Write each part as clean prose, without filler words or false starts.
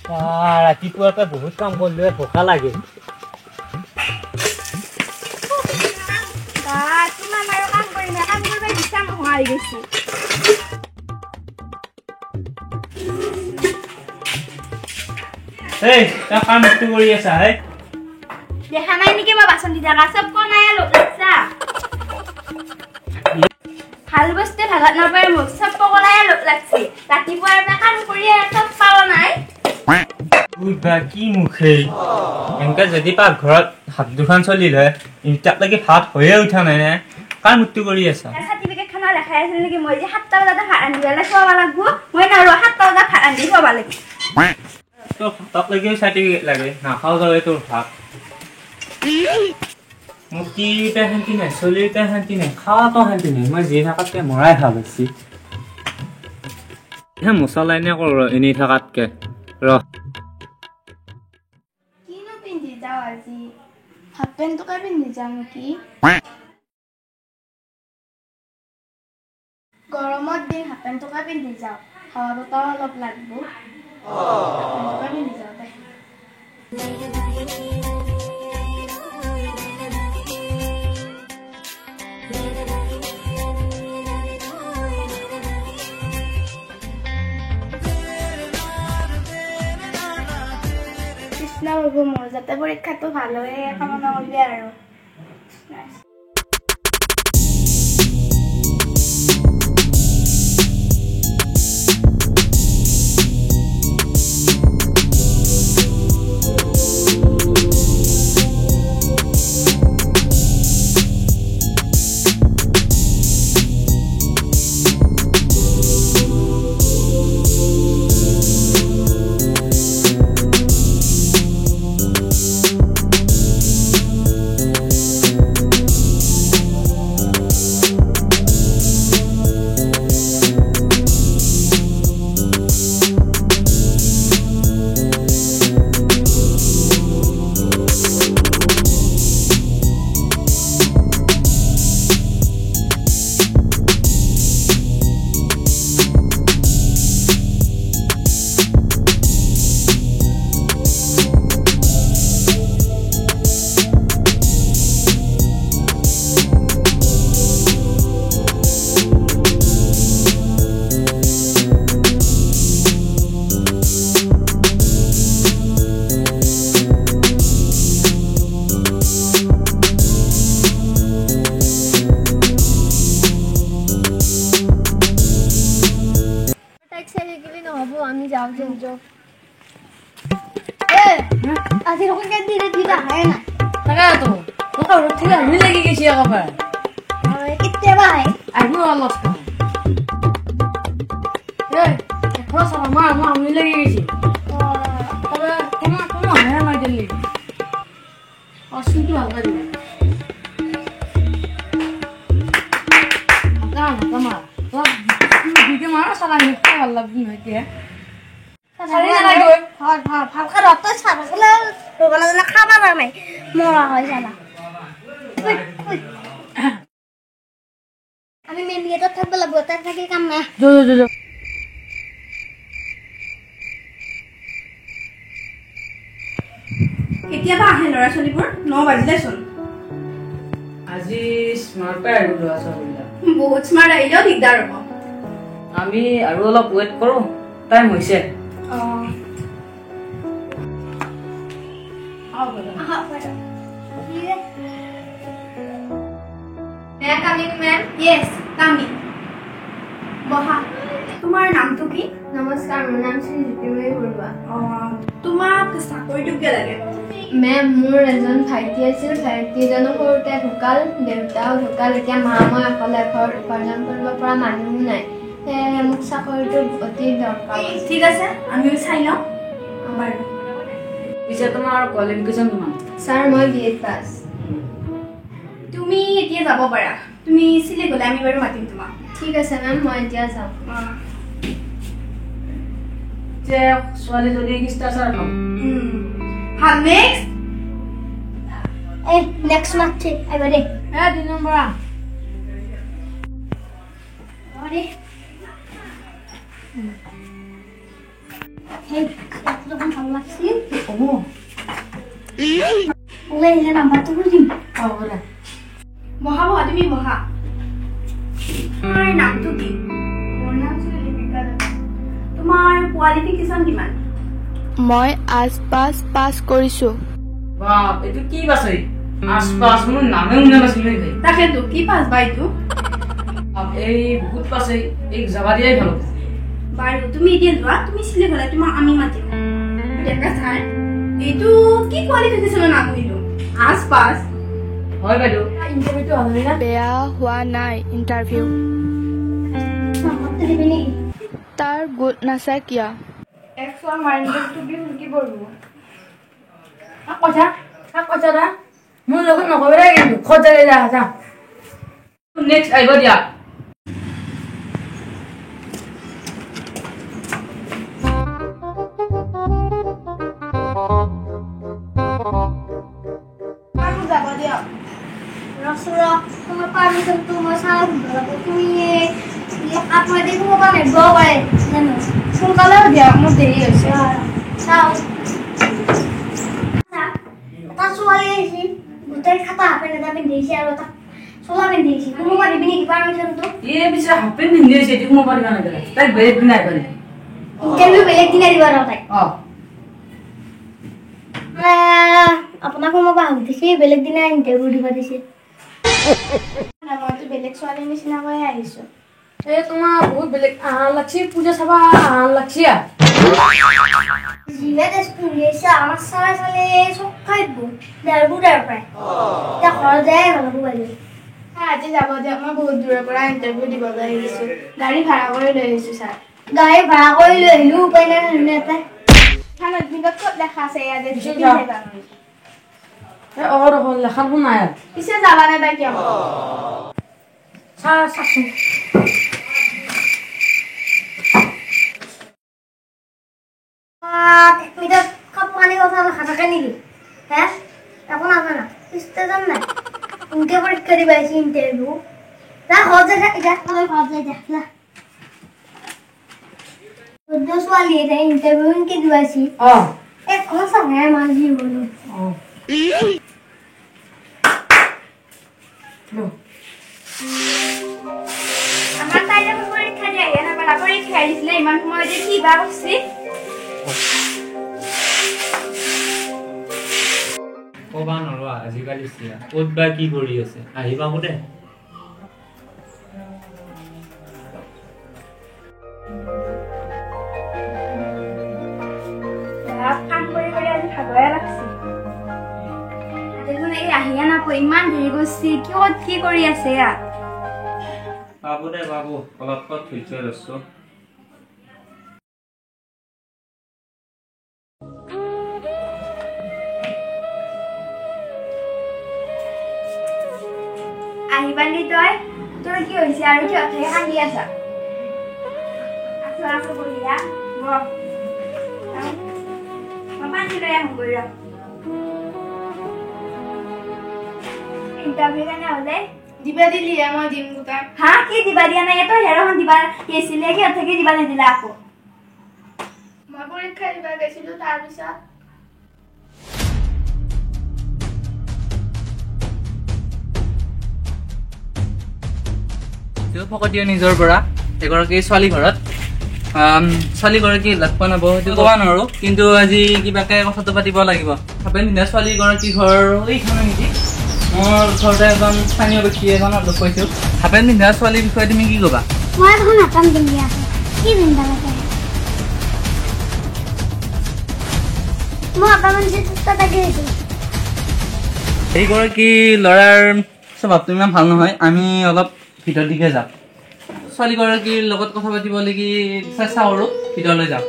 ৰাতিপুৱাৰ পৰা বহুত কাম কৰিলো, ভোকা লাগে। কামটো কৰি আছা হে? দেখা নাই নেকি মই বাচন দি থাকা? চব কনাই লোক লাগছা। ভাল বস্তু ভাগত নপৰে মোক, চব পকলাই লোক লাগছে। ৰাতিপুৱাৰ পৰা কাম কৰি চব পাৱ নাই। কি মুখেই এনেকে যদি পাকঘৰত হাত দুখন চলিল হয়, তাক লাগি ভাত হৈয়ে উঠা নাই নে? কাৰ মৃত্যু কৰি আছা? চাৰ্টিফিকেট খনৰ লেখাই আছিল নেকি মই যে 7টা বজাতে ভাত ৰান্ধি পেলাই খুৱাব লাগব? মই নোৱাৰো, 7টা বজাত ভাত ৰান্ধি খুৱাব লাগিব। তোৰ ভাতক লাগিও চাৰ্টিফিকেট লাগে? নাখাওঁ যাৱে তোৰ ভাত। মোক কি শান্তি নাই, চলিতে শান্তি নাই, খোৱাটো শান্তি নাই। মই যি থাকাতকে মৰাই ভাল হৈছে। হে মচলা এনে কৰ এনেই থাকাতকে ৰ। কিনো পিন্ধি যাওঁ আজি? হাফ পেণ্টটোকে পিন্ধি যাওঁ নেকি? গৰমৰ দিন, হাফ পেণ্টটোকে পিন্ধি যাওঁ, হাৱা বতাহ অলপ লাগব। হাফ পেণ্টটোকে পিন্ধি যাওঁ দে। কৃষ্ণ প্ৰভু, মোৰ যাতে পৰীক্ষাটো ভাল হয় কামনা কৰিবি আৰু। আমি যাওঁ যাওঁ। আজি দেখোন কেন্টিনত দিবা আহে না। তাকেতো মোক আমনি লাগি গৈছে একেবাৰে। কেতিয়াবা আহে। আহিব অলপ। এই এখন চাবা, মোৰ আমনি লাগি গৈছে। তবে তোমাৰ কোনো আহে নাই দিল্লী। অ চিনটো ভালকে দিবা, ভালকে মাৰ, অলপ দুইকে মাৰ, চালা খাই ভাল লাগব নহয় এতিয়া। ভালকে ৰ'দ চাবা, ৰ'ব নাজানে খাবা নাই, মৰা হয় চালা। আমি মেইন গেটত থাকিব লাগিব, তাত থাকি কাম নাই। কেতিয়াবা আহে ল'ৰা ছোৱালীবোৰ? 9 বাজিলেচোন। আজি স্মাৰ্ট আহিব ল'ৰা ছোৱালীবিলাক। বহুত স্মাৰ্ট আহিলেও দিগদাৰ হ'ব। আমি আৰু অলপ ৱেইট কৰোঁ, টাইম হৈছে। বহা। তোমাৰ নামটো কি? নমস্কাৰ, মোৰ নাম শ্ৰী জ্যোতিৰ্ময়ী বৰুৱা। তোমাক চাকৰিটো কিয় লাগে? মেম, মোৰ এজন ভাইটি আছিল। ভাইটিজনো সৰুতে ঢুকাল, দেউতাও ঢুকাল। এতিয়া মা মই অকলে, ঘৰত উপাৰ্জন কৰিব পৰা মানুহো নাই। সেয়েহে মোক চাকৰিটো অতি দৰকাৰ। ঠিক আছে, আমিও চাই লওঁ বাৰু। পিছে তোমাৰ কোৱালিফিকেশ্যন কিমান? ছাৰ, মই বি এড পাছ। তুমি এতিয়া যাব পাৰা। তুমি চিলেক্ট হ'লে আমি বাৰু মাতিম তোমাক। ঠিক আছে মেম, মই এতিয়া যাম। ছোৱালী যদি শিষ্টাচাৰ ভাল। ভাল। নেক্সট। এই নেক্সট মাতছে, আহিব দে। এ 2 নম্বৰ। সেই দেখোন ভাল লাগছিল। ওলাই আহিলে নাম্বাৰটো খুজিম। বহা বহা, তুমি বহা। তোমাৰ নামটো কি? মোৰ নাম লিপিকা। তোমাৰ কোৱালিফিকেশ্যন কিমান? মই আজ পাছ কৰিছো। বাপ, এইটো কি পাছ? আজ পাছ মোৰ নামে শুনা নাছিলো। তাকেতো, কি পাছ বা এইটো? এই বহুত পাছ, এই যাবা দিয়াই ভাল। বাৰু তুমি এতিয়া যোৱা, তুমি চিলেক্ট হ'লে তোমাক আমি মাতিম। ডেকা ছাৰ, এইটো কি কোৱালিফিকেশ্যনৰ নাম এইটো? আজ পাছ। হয় বাইদেউ। ইণ্টাৰভিউটো হ'ল না? বেয়া হোৱা নাই ইণ্টাৰভিউ। তাৰ গোট নাচা কিয়? এক চৰ মাৰিলে টুপি সুলকি পৰিব। কথা কথা দা, মোৰ লগত নকবি দে কিন্তু, খোজ যা যা। নেক্সট আহিব দিয়া। যাব দিয়ক। ৰচোন ৰ, তোমাৰ পাৰ্মিশ্যনটো মই চাই সুধিব লাগিব। তুমি আপোনাৰ সোমাব নাহিব পাৰে জানো? সোনকালে দিয়ক, মোৰ দেৰি হৈছে। চাওঁ, এটা ছোৱালী আহিছে, গোটেই খাটা হাফ পেণ্ট এটা পিন্ধিছে আৰু এটা চোলা পিন্ধিছে। সোমাব দিবি নেকি পাৰ্মিশ্যনটো? এই পিছে হাফ পেণ্ট পিন্ধি আহিছে, এইটো সোমাব দিবা নালাগে। তাইক বেলেগ দিনা আহিব দিবি। ইণ্টাৰভিউ বেলেগ দিনা দিব আৰু তাইক। অঁ, আপোনাক সোমাব সুধিছে, বেলেগ দিনা ইণ্টাৰভিউ দিব দিছে। মইতো বেলেগ ছোৱালীৰ নিচিনাকৈয়ে আহিছো। এই তোমাৰ বহুত বেলেগ আহাৰ লাগছি, পূজা চাবা আহাৰ লাগছি। যিহে ড্ৰেছ পিন্ধি আহিছা, আমাৰ চালে চালে চব খাই দিব ডেৰবোৰ তাৰ পৰাই। এতিয়া ঘৰত যায় ভাল হ'ব বাইদেউ। আজি যাব দিয়ক, মই বহুত দূৰৰ পৰা ইণ্টাৰভিউ দিবলৈ আহিছো। গাড়ী ভাড়া কৰি লৈ আহিছো ছাৰ। গাড়ী ভাড়া কৰি লৈ আহিলো, উপায় নাই নহয় এটা। এডমিটত ক'ত লেখা আছে ইয়াতে? লেখাবোৰ নাই। পিছে যাবা নে তাই কিয়? চাচোন। এডমিটত কাপোৰ কানি কথা লেখা থাকে নেকি? হে, একো নাজানা, ষ্টেজন নাই। ইনকে পৰীক্ষা দিব আহিছে ইণ্টাৰভিউ। যা ঘৰত যা, এতিয়া তই ঘৰত যা। এতিয়া যা। ছোৱালী এটা ইণ্টাৰভিউ ইনকে দিব আহিছে। এখন চাগে মাজি গ'লো। আমাৰ তাই দেখোন পৰীক্ষা দি আহিয়ে নাপালা। পৰীক্ষা আহিছিলে ইমান সময়তে কি বা কৰছি? ক'বা নোৱাৰা আজিকালি চিয়া ক'ত বা কি কৰি আছে, আহি পাব দে। কাম কৰি কৰি আজি ভাগৰে লাগছে দেখোন। এই আহিয়ে নাপায়, ইমান দেৰি কৰিছে। কিয় কি কৰি আছে ইয়াত? পাব দে পাব, অলপ ধৈৰ্য ধৰছো। আহি পালি তই? তোৰ কি হৈছে আৰু কিয় কান্দি আছা? আছো আছো, বঢ়িয়া। বহ, মই পানী লৈ আহোঁ গৈ। ৰ, ইণ্টাৰভিউ কাৰণে হ'লে দিবা দিলিহে মই দিম গোটাই। হা, কি দিবা দিয়া নাই? তই হেৰখন দিবা গৈছিলে, কিয় থাকি দিবা নিদিলা আকৌ? মই পৰীক্ষা দিবা গৈছিলো, তাৰপিছত ফকতীয়া নিজৰ পৰা এগৰাকী ছোৱালী ঘৰত ছোৱালীগৰাকী লগ পোৱা নাপাব সেইটো ক'ব নোৱাৰো, কিন্তু আজি কিবাকে কথাটো পাতিব লাগিব। হাফ পেণ্ট পিন্ধা ছোৱালীগৰাকী ঘৰ এইখনে নেকি? মোৰ ওচৰতে এজন স্থানীয় ব্যক্তি এজনক লগ পাইছোঁ। হাফ পেণ্ট পিন্ধা ছোৱালীৰ বিষয়ে তুমি কি ক'বা? মই দেখোন হাফ পেণ্ট পিন্ধি আছো, কি পিন্ধা লাগে? মই হাফ পেণ্ট থাকি আহিছো। এইগৰাকী ল'ৰাৰ স্বভাৱটো ইমান ভাল নহয়। আমি অলপ ভিতৰ দিশে যাওঁ, ছোৱালীগৰাকীৰ লগত কথা পাতিবলৈকি চেষ্টা কৰোঁ। ভিতৰলৈ যাওঁ।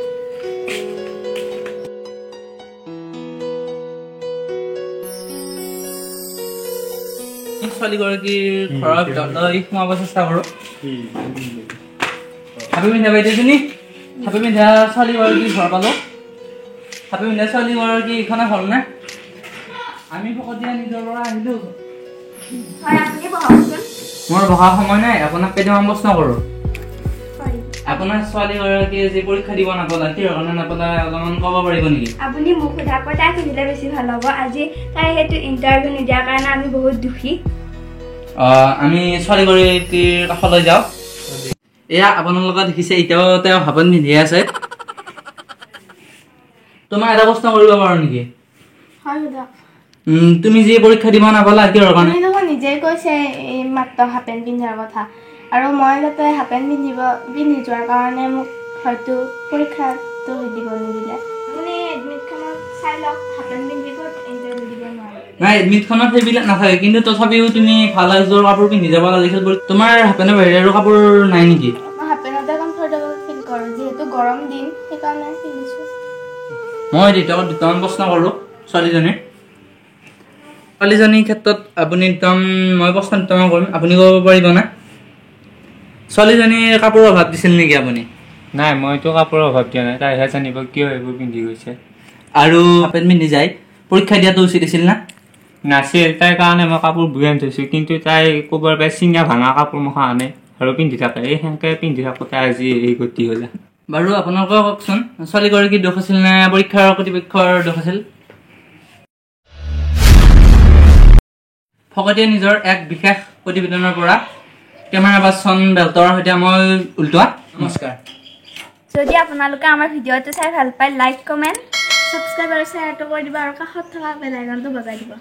ছোৱালীগৰাকীৰ ঘৰৰ ভিতৰলৈ সোমাব চেষ্টা কৰোঁ। হাপি পিন্ধা বাইদেউজনী, হাপি পিন্ধা ছোৱালীগৰাকীৰ ঘৰ পালোঁ। হাপি পিন্ধা ছোৱালীগৰাকী এইখনে ঘৰ নে? আমি ফকতীয়া নিজৰ পৰা আহিলোঁ। হয়, আপুনি বহকচোন। মোৰ বহা সময় নাই, আপোনাক কেইটামান প্ৰশ্ন কৰোঁ। হয়। আপোনাৰ ছোৱালীগৰাকীয়ে যি পৰীক্ষা দিব নাপালা, কিহৰ কাৰণে নাপালা অলপমান ক'ব পাৰিব নেকি? আপুনি মোক সোধাকৈ তাই সুধিলে বেছি ভাল হ'ব। আজি তাই সেইটো ইণ্টাৰভিউ নিদিয়াৰ কাৰণে আমি বহুত দুখী। আমি ছোৱালীগৰাকীৰ কাষলৈ যাওঁ। এয়া আপোনালোকে দেখিছে, এতিয়াও তেওঁ হাফ পেণ্ট পিন্ধিয়ে আছে। তোমাক এটা প্ৰশ্ন কৰিব পাৰো নেকি? হয়, সোধক। তুমি যি পৰীক্ষা দিব নাপালা, কিহৰ কাৰণে? আপুনি দেখোন নিজেই কৈছে এই মাত্ৰ হাফ পেণ্ট পিন্ধাৰ কথা, আৰু মই তাতে হাফ পেণ্ট পিন্ধি যোৱাৰ কাৰণে মোক হয়তো পৰীক্ষাটো দিব নিদিলে। আপুনি এডমিটখনত চাই লওক, হাফ পেণ্ট পিন্ধি ক'ত ইণ্টাৰভিউ দিব নোৱাৰে। নাই, এডমিটখনত সেইবিলাক নাথাকে, কিন্তু তথাপিও তুমি ভাল এযোৰ কাপোৰ পিন্ধি যাব লাগিছিল। তোমাৰ হাফ পেণ্টৰ বাহিৰে আৰু কাপোৰ নাই নেকি? মই হাফ পেণ্টতে কমফৰ্টেবল ফিল কৰোঁ, যিহেতু গৰম দিন, সেইকাৰণে পিন্ধিছোঁ। মই দেউতাকক দুটামান প্ৰশ্ন কৰোঁ। ছোৱালীজনীৰ ক্ষেত্ৰত আপুনি একদম, মই প্ৰশ্ন দুটামান কৰিম, আপুনি ক'ব পাৰিবনে? ছোৱালীজনীৰ কাপোৰৰ অভাৱ দিছিল নেকি আপুনি? নাই, মইতো কাপোৰৰ অভাৱ দিয়া নাই। তাইহে জানিব কিয় এইবোৰ পিন্ধি গৈছে। আৰু হাফ পেণ্ট পিন্ধি যায় পৰীক্ষা দিয়াটো উচিত আছিল না? নাছিল। তাইৰ কাৰণে মই কাপোৰ বৈ আনি থৈছোঁ, কিন্তু তাই ক'ৰবাৰ পৰা চিঙা ভাঙা কাপোৰ মখা আনে আৰু পিন্ধি থাকে। এই সেনেকৈ পিন্ধি থাকোঁতে আজি এই গতি হ'লে। বাৰু, আপোনালোকে কওকচোন, ছোৱালীগৰাকীৰ দোষ আছিল নে পৰীক্ষাৰ কৰ্তৃপক্ষৰ দোষ আছিল? ফকতীয়ে নিজৰ এক বিশেষ প্ৰতিবেদনৰ পৰা কেমেৰা পাৰ্চন বেল্টৰ সৈতে মই ওলোৱা। নমস্কাৰ। যদি আপোনালোকে আমাৰ ভিডিঅ'টো চাই ভাল পায়, লাইক, কমেণ্ট, ছাবস্ক্ৰাইব আৰু শ্বেয়াৰটো কৰি দিব আৰু কাষত থকা বেল আইকনটো বজাই দিব।